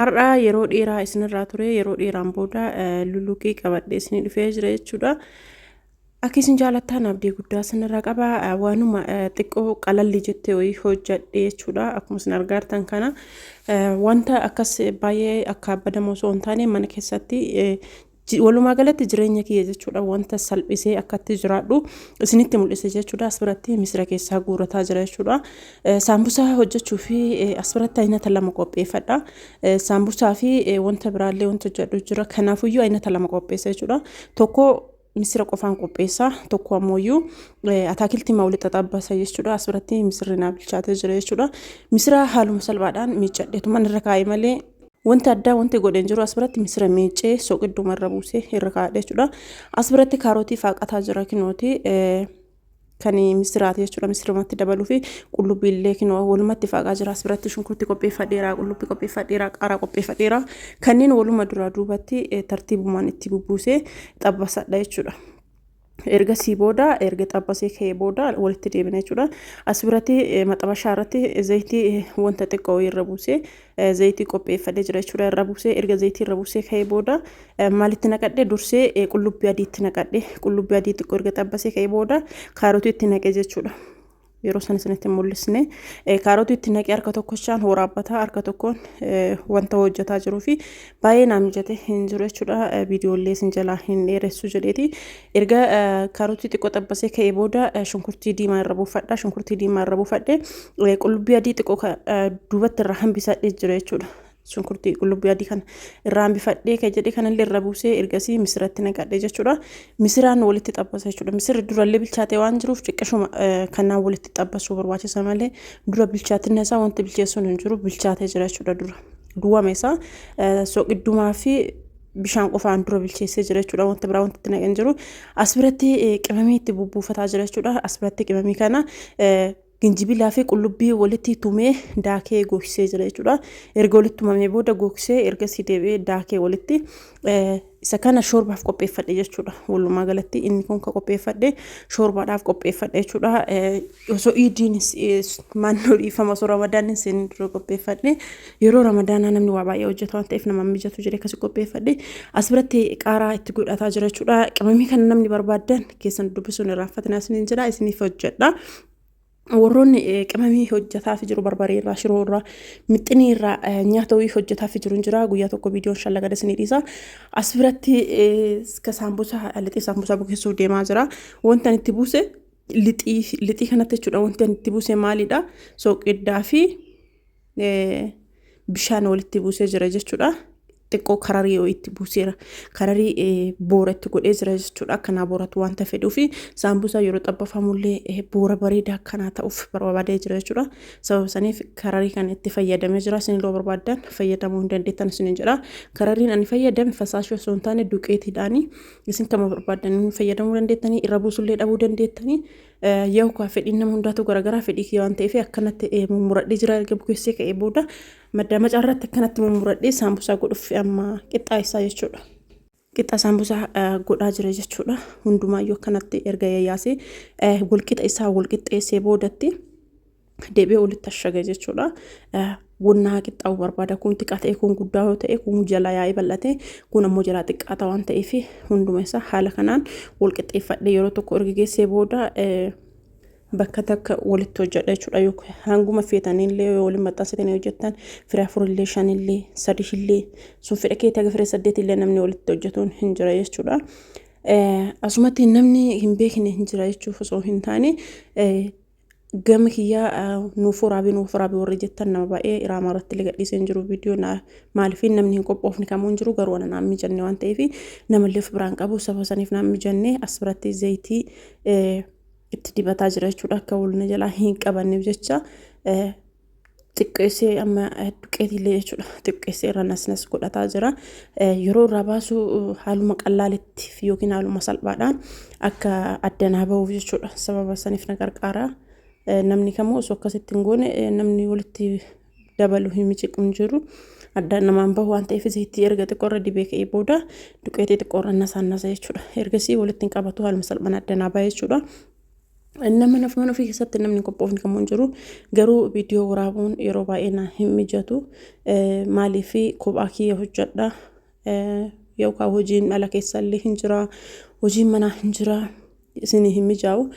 Har'a yeroo dheeraa isinirraa ture yeroo dheeraan booda luluqii qabadhee isinii dhufee jira jechuudha. Akka isin jaalattan abdii guddaa isinirraa qaba. Waanuma xiqqoo qalalli jettee wayii hojjadhe jechuudha. Akkuma isin argaartan kana wanta akkas baay'ee akka abbadamu osoo hin taane mana keessatti walumaa galatti jireenya kiyya jechuudha wanta salphisee akkatti jiraadhu isinitti mul'ise jechuudha. As biratti misira keessaa guurataa jira jechuudha. Saambusaa hojjechuu fi as biratti aynata lama qopheeffadha. Saambusaa fi wanta biraallee wanta hojjedhu jira. Kanaafuyyuu aynata lama qopheessa jechuudha. Tokko misira qofaan qopheessa, tokko ammoo ataakiltii walitti xaxabbasa jechuudha. As biratti misirri naa bilchaatee jira jechuudha. Misira haaluma salphaadhaan miiccadheetuman irra kaa'e malee wanta addaa wanti godheen jiru. As biratti misira miiccee soqidduma irra buusee irra kaa'adhe jechuudha. As biratti kaarotii faaqataa jira kinooti. Kan misiraati jechuudha. Misirumatti dabaluu fi qullubbii illee kinoo walumatti faaqaa jira. As biratti shunkurtii qopheeffadheera, qullubbii qopheeffadheera, qaaraa qopheeffadheera. Kanneen waluma duraa duubatti tartiibumaan itti bubbuusee xabbasadha jechuudha. Ergasii booda erga xabbasee ka'ee booda walitti deebina jechuudha. As biratti maxabashaa irratti zayitii wanta xiqqoo irra buusee zayitii qopheeffadhee jira jechuudha. Irra buusee erga zayitii irra buusee ka'ee booda maalitti naqadhe? Dursee qullubbii adiitti naqadhe. Qullubbii adii xiqqoo erga xabbasee ka'ee booda kaarotii itti naqe jechuudha. Yeroo san isinitti mul'isne kaarotii itti naqee harka tokkochaan waraabbataa harka tokkoon wanta hojjetaa jiruu fi baay'ee naa mijate hin jiru jechuudha. Viidiyoolee isin jalaa hin dheeressu jedheeti. Erga kaarotii xiqqoo xabbasee ka'ee booda shunkurtii diimaa irra buufadha. Shunkurtii diimaa irra buufadhe qullubbii adii xiqqoo duubatti irraa hambisadhee jira jechuudha. Shunkurtii qullubbii adii kana irraa hambifadhee kan jedhe kanallee irra buusee ergasii misiratti naqadhe jechuudha. Misiraan walitti xabbasa jechuudha. Misirri durallee bilchaatee waan jiruuf xiqqishuma kanaan walitti xabbasuu barbaachisa malee dura bilchaatinna isaa wanti bilcheessuun hin jiru, bilchaatee jira jechuudha dura. Duwwama isaa soqiddumaa fi bishaan qofaan dura bilcheessee jira jechuudha. Wanta biraa wanti itti naqan jiru. As biratti qimamii itti bubbuufataa jira jechuudha. As biratti qimamii kana ginjibilaa fi qullubbii walitti tumee daakee gogsee jira jechuudha. Erga walitti tumamee booda gogsee ergasii deebi'ee daakee walitti isa kana shoorbaaf qopheeffadhe jechuudha. Walumaa galatti inni kun kan qopheeffadhe shoorbaadhaaf qopheeffadhe jechuudha. Osoo iidiin maannoo dhiifama osoo ramadaanni seenin dura qopheeffadhe. Yeroo ramadaanaa namni waa baay'ee hojjeta waan ta'eef nama mijatu jedhee akkasii qopheeffadhe. As biratti qaaraa itti godhataa jira jechuudha. Qimamii kana namni barbaaddan keessan dubbisuun irraanfatinaa isiniin jira, isiniif hojjedha. Warroonni qimamii hojjetaaf jiru barbaree irraa, shiroo irraa, mixxinii irraa nyaata wayii hojjetaaf jiru hin jira. Guyyaa tokko viidiyoon shalla gad isinii dhiisa. As biratti ka saambusaa lixii saambusaa bukeessuuf deemaa jira. Wanta ani itti buuse lixii lixii kanatti jechuudha. Wanti ani itti buuse maalidha? Soqiddaa fi bishaan walitti buusee jira jechuudha. Xiqqoo kararii yoo itti buuseera. Kararii boora itti godhee jira jechuudha. Akkanaa booratu wanta fedhuu fi saambusaa yeroo xabbafamullee boora bareedaa akkanaa ta'uuf barbaadee jira jechuudha. Sababa saniif kararii kana itti fayyadamee jira. Isin illee barbaaddan fayyadamuu hin dandeettan isinin jedha. Karariin ani fayyadame fasaashii osoo hin taane duqeetiidhaani. Isin kama barbaaddan fayyadamuu dandeettanii, irra buusullee dhabuu dandeettanii. Yoo kaa fedhiin nama hundaatu garaagaraa, fedhii kiyya waan ta'eef akkanatti mummuradhee jira. Erga bukeessee ka'ee booda maddaamaca irratti akkanatti mummuradhee saambusaa godhuuf amma qixxaa isaa jechuudha. Qixxaa saambusaa godhaa jira jechuudha. Hundumaayyuu akkanatti erga yayyaasee walqixa isaa walqixxeessee boodatti deebi'ee walitti ashaga jechuudha. Wonnaa qixxaa'uu barbaada. Kun xiqqaa ta'e, kun guddaa yoo ta'e, kun jalaa yaa'ee bal'ate, kun ammoo jalaa xiqqaata waan ta'eef hunduma isaa haala kanaan wal qixxeeffadhee yeroo tokko erga geessee booda bakka takka walitti hojjedha jechuudha. Yookaan hanguma feetanillee yoo waliin maxxansitanii hojjettan firee afurillee, shanillee, sadihillee, sun fedha keetii haga firee saddeetillee namni walitti hojjetuun hin jira jechuudha. Asumatti namni hin beekne hin jira jechuuf osoo hin taane gama kiyyaa nuuf waraabii nuuf waraabii warri jettan nama baay'ee iraamaa irratti illee gadhiisee hin jiru viidiyoo na maaliif namni hin qophoofne kamuu hin jiru, garuu ana naan mijanne waan ta'eef namallee of biraan qabu, saba saniif naan mijanne. As biratti zayitii itti dibataa jira jechuudha, akka wal na jalaa hin qabanneef jecha xiqqeessee amma duqeetiillee jechuudha xiqqeessee irra nasnas godhataa jira. Yeroo irraa baasu haaluma qallaalitti yookiin haaluma salphaadhaan akka addanaa bahuuf jechuudha. Sababa saniif na gargaara. Namni kamuu osoo akkasitti hin goone namni walitti dabalu hin miciqu hin jiru. Addaan namaan bahu waan ta'eef zayitii erga xiqqoo irra dibee ka'ee booda duqeetii xiqqoo irra nasaan nasa jechuudha. Ergasii walitti hin qabatu, haaluma salphaan addanaa baha jechuudha. Nama mana ofii keessatti namni hin qophoofne kamuu hin jiru. Garuu viidiyoo waraabuun yeroo baay'ee na hin mijatu. Maaliif kophaa kiyya hojjedha. Yookaan hojiin ala keessallee hin jira. Hojiin manaa hin jira. Isin hin mijaa'u.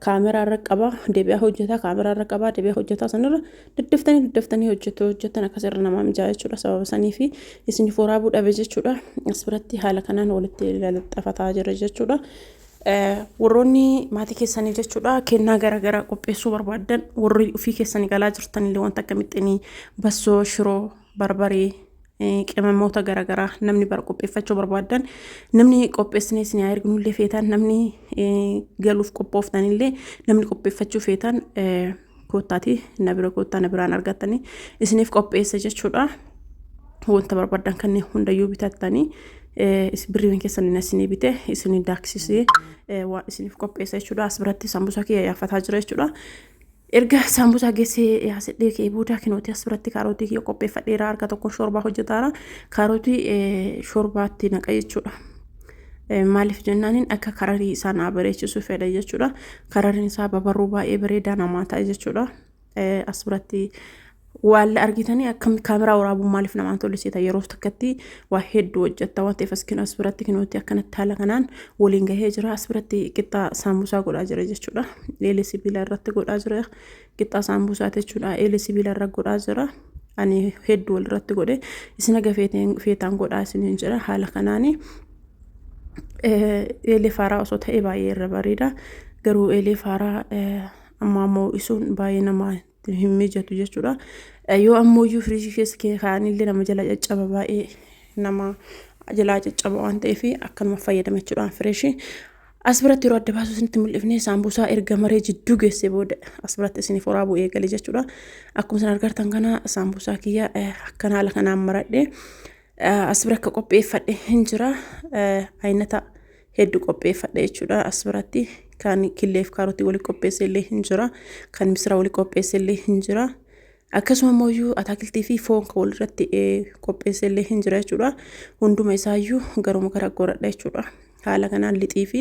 Kaameraa irra qaba deebi'aa hojjetaa, kaameraa irra qaba deebi'aa hojjetaa, sanirra daddaftanii daddaftanii hojjetu hojjetan akkasirra namaa mijaa'aa jechuudha. Sababa sanii fi isiniif waraabuu dhabe jechuudha. As biratti haala kanaan walitti laxafataa jira jechuudha. Warroonni maatii keessanii jechuudha kennaa garaagaraa qopheessuu barbaaddan, warri ofii keessanii galaa jirtan illee, wanta akka mixinii, bassoo, shiroo, barbaree, qimamoota garaagaraa namni bara qopheeffachuu barbaaddan, namni qopheessinee isin haa erginullee feetan, namni galuuf qophooftanillee, namni qopheeffachuu feetan, koottaati na bira koottaa, na biraan argattanii isiniif qopheessa jechuudha. Wanta barbaadan kanneen hundayyuu bitattanii birriin keessan isinii bite isinii daaksisee waan isiniif qopheessa jechuudha. As biratti sambusaa kiyya yaaffataa jira jechuudha. Erga saambusaa geessee yaasedhee ka'ee booda kinootii as biratti kaarotii kiyya qopheeffadheera, harka tokkoon shoorbaa hojjetaara. Kaarotii shoorbaatti naqa jechuudha. Maaliif jennaaniin akka kararii isaa naa bareechisuu fedha jechuudha. Karariin isaa babarruu baay'ee bareedaa namaa ta'a jechuudha. As biratti waan argitanii akkam kaameraa waraabuun maaliif namaan tolisiita, yeroo takkatti waa hedduu hojjetta waan ta'eef as biratti kinootti akkanatti haala kanaan waliin gahee jira. As biratti qixxaa saambusaa godhaa jira jechuudha. Eelee sibiila irratti godhaa jira. Qixxaa saambusaa jechuudha. Eelee sibiila irra godhaa jira. Ani hedduu walirratti godhe, isin haga feetaan godhaa isiniin jira haala kanaani. Eelee faaraa osoo ta'e baay'ee irra bareeda. Garuu eelee faaraa amma ammoo isuun baay'ee nama hin mijatu jechuudha. Yoo ammoo iyyuu firiijii keessa kaa'anillee nama jala caccaba, baay'ee nama jalaa caccaba waan ta'eef akkanuma fayyadama jechuudhaan fireeshii. As biratti yeroo adda baasuu isinitti mul'ifne, saambusaa erga maree jidduu geesse booda as biratti isiniif waraabuu eegale jechuudha. Akkuma isin argartan kana saambusaa kiyya akkan haala kanaan maradhe as bira akka qopheeffadhe hin jira. Aynata hedduu qopheeffadhe jechuudha. As biratti kan killeef kaarotii waliin qopheesse illee hin jira. Kan misira waliin qopheesse illee hin jira. Akkasuma immoo ataakiltii fi foon kan walirratti qopheesse illee hin jira jechuudha. Hunduma isaayyuu garuma gara godhadha jechuudha. Haala kanaan lixii fi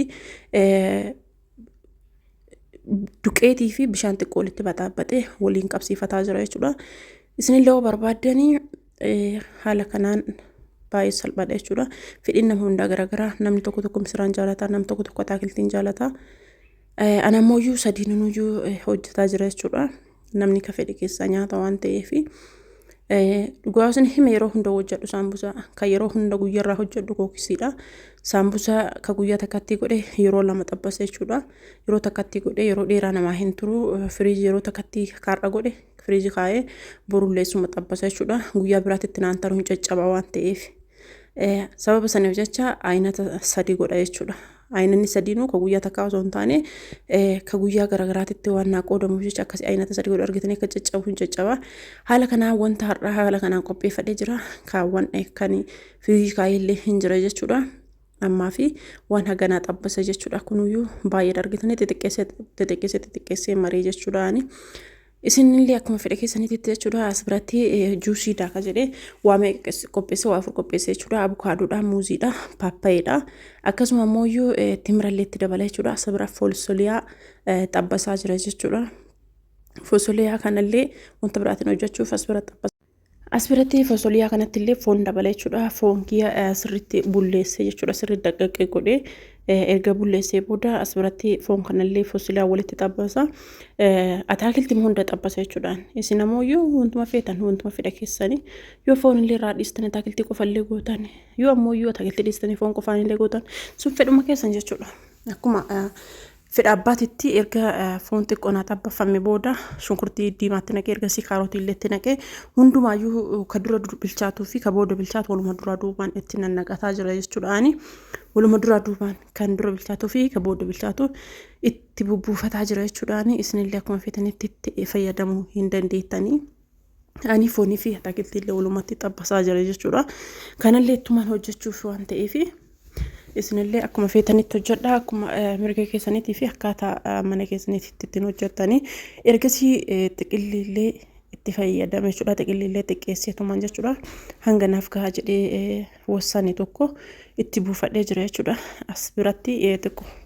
duqeetii fi bishaan xiqqoo walitti baxaabaxee waliin qabsiifataa jira jechuudha. Isinillee yoo barbaaddanii haala kanaan baay'ee salphaadha jechuudha. Fedhiin nama hundaa garaagaraa, namni tokko tokko misiraan jaalata, namni tokko tokko ataakiltiin jaalata. Ana ammoo sadiinuyyuu hojjetaa jira jechuudha. Namni ka fedhe keessaa nyaata waan ta'eef. Dhugaa isin hime, yeroo hunda hojjedhu saambusaa kan yeroo hunda guyyaarraa hojjedhu kookisiidha. Saambusaa ka guyyaa takkatti godhe yeroo lama xabbasa jechuudha. Yeroo takkatti godhe yeroo dheeraa namaa hin turu, firiijii yeroo takkatti kaarra godhe firiijii kaa'ee borullee suma xabbasa jechuudha. Guyyaa biraatti itti naan taru, hin caccaba waan ta'eef. Sababa saniif jecha aynata sadi godha jechuudha. Aynanni sadiinuu ka guyyaa takkaa osoo hin taane ka guyyaa garaagaraatitti waan naa qoodamuuf jecha akkasii aynata sadi godha. Argitanii akka caccabu, hin caccaba. Haala kanaan wanta har'aa haala kanaan qopheeffadhee jira. Kaawwan kan firiijii kaa'ee hin jira jechuudha. Ammaa fi waan haganaa xabbasa jechuudha. Kunuyyuu baay'ee argitanii xixiqqeessee xixiqqeessee xixiqqeessee maree jechuudhaani. Isinillee akkuma fedha keessanitti jechuudha. As biratti juusii daaka jedhee waa meeqa qopheesse? Waa afur qopheesse jechuudha. Abukaadoodha, muuziidha, paappayeedha. Akkasuma immoo timirallee itti dabala jechuudha. As bira foolsoliyaa xabbasaa jira jechuudha. Foosoliyaa kanallee wanta biraatiin hojjechuuf as bira xabbasa. As biratti foosoliyaa kanatti illee foon dabala jechuudha. Foon kiyya sirriitti bulleesse jechuudha. Sirriitti daqqaqqee godhee erga bulleessee booda as biratti foon kanallee foosoliyaa walitti xabbasa. Ataakiltii hunda xabbasa jechuudha. Isin ammoo wantuma feetan, wantuma fedha keessanii, yoo foon illee irraa dhiistan ataakiltii qofallee gootan, yoo ammoo ataakiltii dhiistanii foon qofaan illee gootan, sun fedhuma keessan jechuudha. Akkuma fedha abbaatitti erga foon xiqqoo naa xabbafame booda shunkurtii diimaatti naqee, ergasii kaarotii illee itti naqee, hundumaayyuu ka dura bilchaatuu fi ka booda bilchaatu waluma duraa duubaan itti nannaqataa jira jechuudhaani. Waluma duraa duubaan kan dura bilchaatuu fi ka booda bilchaatu itti bubbuufataa jira jechuudhaani. Isinillee akkuma feetanitti itti fayyadamuu hin dandeettanii. Ani foonii fi ataakiltii illee walumatti xabbasaa jira jechuudha. Kanallee ittumaan hojjechuuf waan ta'eef isinillee akkuma feetanitti hojjedha, akkuma mirga keessaniitii fi akkaataa mana keessaniitti ittiin hojjettanii, ergasii xiqilli illee itti fayyadame jechuudha. Xiqilliillee xiqqeesseetumaan jechuudha. Hanga naaf gahaa jedhee wassane tokko itti buufadhee jira jechuudha. As biratti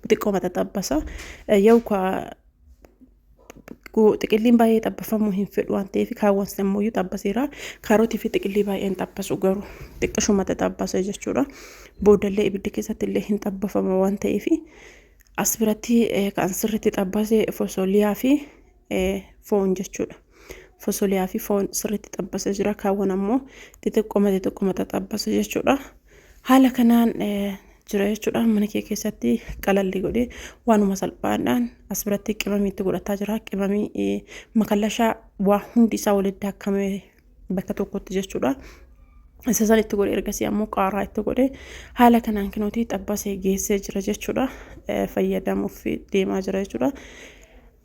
xiqqoo maxaxabbasa. Yoo xiqilliin baay'ee xabbafamuu hin fedhu waan ta'eef kaawwan sammuuyyuu xabbaseera. Kaarotii fi xiqillii baay'ee hin xabbasu garuu xiqqishuma xaxabbasa jechuudha. Boodallee ibiddi keessatti illee hin xabbafama waan ta'eef as biratti kan sirriitti xabbase fosoliyaa fi foon jechuudha. Fosoliyaa fi foon sirriitti xabbasee jira. Kaawwan ammoo xixiqqooma xixiqqooma xaxabbase jechuudha. Haala kanaan jira jechuudha. Mana kee keessatti qalalli godhee waanuma salphaadhaan as biratti qimamii itti godhataa jira. Qimamii makallashaa waa hundi isaa walitti daakkamee bakka tokkotti jechuudha. Isa san itti godhe ergasii ammoo qaaraa itti godhe haala kanaan kinootii xabbasee geessee jira jechuudha. Fayyadamuuf deemaa jira jechuudha.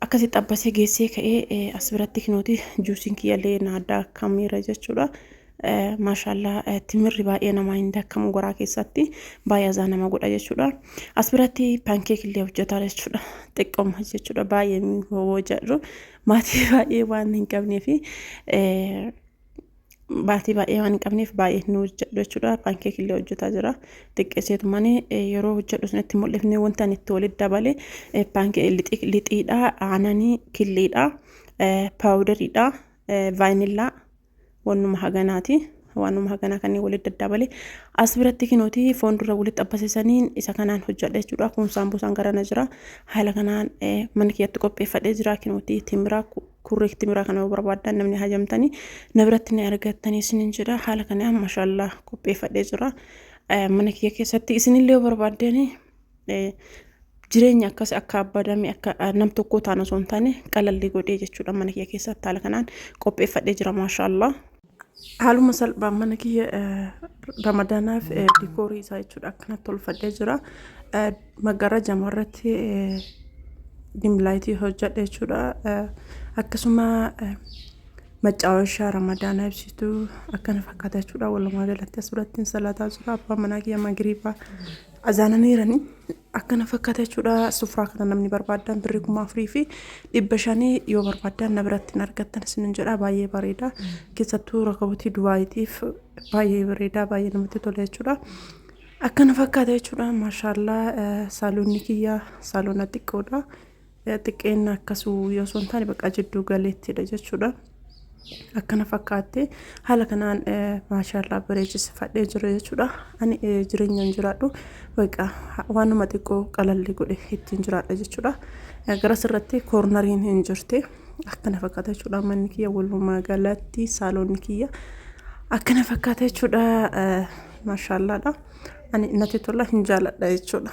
Akkasi xabbasee geessee ka'ee as biratti kinootii juusiin kiyyallee naa daakameera jechuudha. Maashaallaa timirri baay'ee namaa hin daakamu garaa keessatti baay'ee azaa nama godha jechuudha. As biratti paankeek illee hojjetaa jechuudha. Xiqqooma jechuudha baay'ee hojjedhu maatii baay'ee waan hin qabneef baatii baay'ee waan hin qabneef baay'ee hin hojjedhu jechuudha. Paankeek illee hojjetaa jira. Xiqqeesseetu malee yeroo hojjedhu isinitti mul'ifne wanta ani itti walitti dabale paankee lixiidha, aananii, killiidha, paawudariidha, vaayinillaa wannuma haganaati. Waanuma haganaa kanneen walitti daddabale as biratti kinooti foon dura walitti xabbasiisaniin isa kanaan hojjedha jechuudha. Kun saambusaan garana jira. Haala kanaan mana kiyyatti qopheeffadhee jira kinooti timiraa kurree timiraa kana yoo barbaaddan namni hajamtanii na biratti ni argattanii isinin jedha. Haala kanaan mashaallaa qopheeffadhee jira. Mana kiyya keessatti isinillee yoo barbaaddanii jireenya akkas akka abbadame akka nam tokkoo taana osoo hin taane qalalli godhee jechuudha mana kiyya keessatti haala kanaan qopheeffadhee jira maashaallaa. Haaluma salphaan mana kiyya ramadaanaaf dikoorii isaa jechuudha akkanatti tolfadhee jira. Maggaarraja irratti dimlaayitii hojjedhe jechuudha. Akkasuma macaawashaa ramadaanaa ibsituu akkana fakkaata jechuudha. Walumaa galatti as biratti salaataa jira. Abbaan manaa kiyya magriibaa azaananiirani akkana fakkaata jechuudha. Sufraa kana namni barbaadan birrii 4500 yoo barbaadan na biratti hin argattan isinin jedha. Baay'ee bareeda. Keessattuu rakabotii Dubaayitiif baay'ee bareeda baay'ee namatti tola jechuudha. Akkana fakkaata jechuudha. Maashaallaa saaloonni kiyya saaloona xiqqoodha. Xiqqeenna akkasuu yoo osoo hin taane bakka jidduu galeettidha jechuudha. Akkana fakkaatte haala kanaan maashaallaa bareechisifadhee jira jechuudha. Ani jireenyaan jiraadhu bakka waanuma xiqqoo qalalli godhe ittiin jiraadha jechuudha. Gara sirratti koornariin hin jirti. Akkana fakkaata jechuudha manni kiyya walumaa galatti saaloonni kiyya akkana fakkaata jechuudha. Maashaallaadha. Ani natti tola hin jaaladha jechuudha.